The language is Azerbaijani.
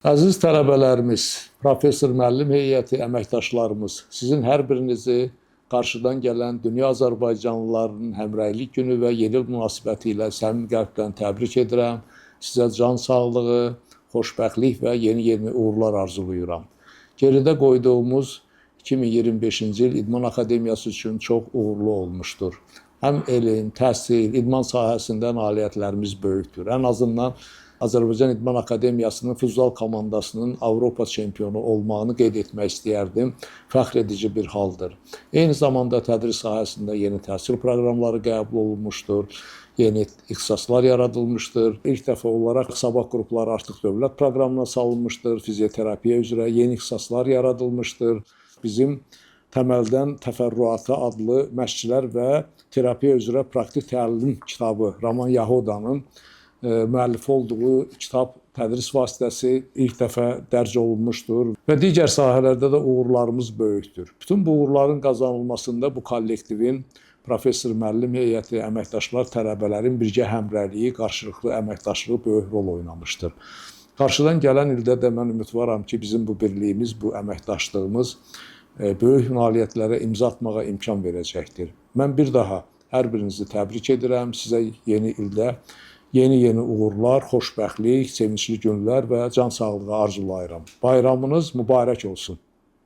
Əziz tələbələrimiz, professor müəllim heyəti, əməkdaşlarımız, sizin hər birinizi qarşıdan gələn Dünya Azərbaycanlılarının Həmrəylik Günü və Yeni il münasibəti ilə səmimi qəlbdən təbrik edirəm. Sizə can sağlığı, xoşbəxtlik və yeni-yeni uğurlar arzulayıram. Geridə qoyduğumuz 2025-ci il İdman Akademiyası üçün çox uğurlu olmuşdur. Həm elm, təhsil, idman sahəsində nailiyyətlərimiz böyükdür. Ən azından Azərbaycan İdman Akademiyasının futzal komandasının Avropa çempionu olmağını qeyd etmək istəyərdim. Fəxr edici bir haldır. Eyni zamanda tədris sahəsində yeni təhsil proqramları qəbul olunmuşdur. Yeni ixtisaslar yaradılmışdır. İlk dəfə olaraq sabah qrupları artıq dövlət proqramına salınmışdır. Fizioterapiya üzrə yeni ixtisaslar yaradılmışdır. Bizim təməldən təfərrüata adlı məşqçilər və terapiya üzrə praktik təlim kitabı Roman Yahodanın müəllifi olduğu kitab tədris vasitəsi ilk dəfə dərc olunmuşdur və digər sahələrdə də uğurlarımız böyükdür. Bütün bu uğurların qazanılmasında bu kollektivin professor müəllim heyəti, əməkdaşlar, tələbələrin birgə həmrəyliyi, qarşılıqlı əməkdaşlığı böyük rol oynamışdır. Qarşıdan gələn ildə də mən ümidvaram ki, bizim bu birliyimiz, bu əməkdaşlığımız böyük nailiyyətlərə imza atmağa imkan verəcəkdir. Mən bir daha hər birinizi təbrik edirəm. Sizə yeni ildə yeni-yeni uğurlar, xoşbəxtlik, sevincli günlər və can sağlığı arzulayıram. Bayramınız mübarək olsun.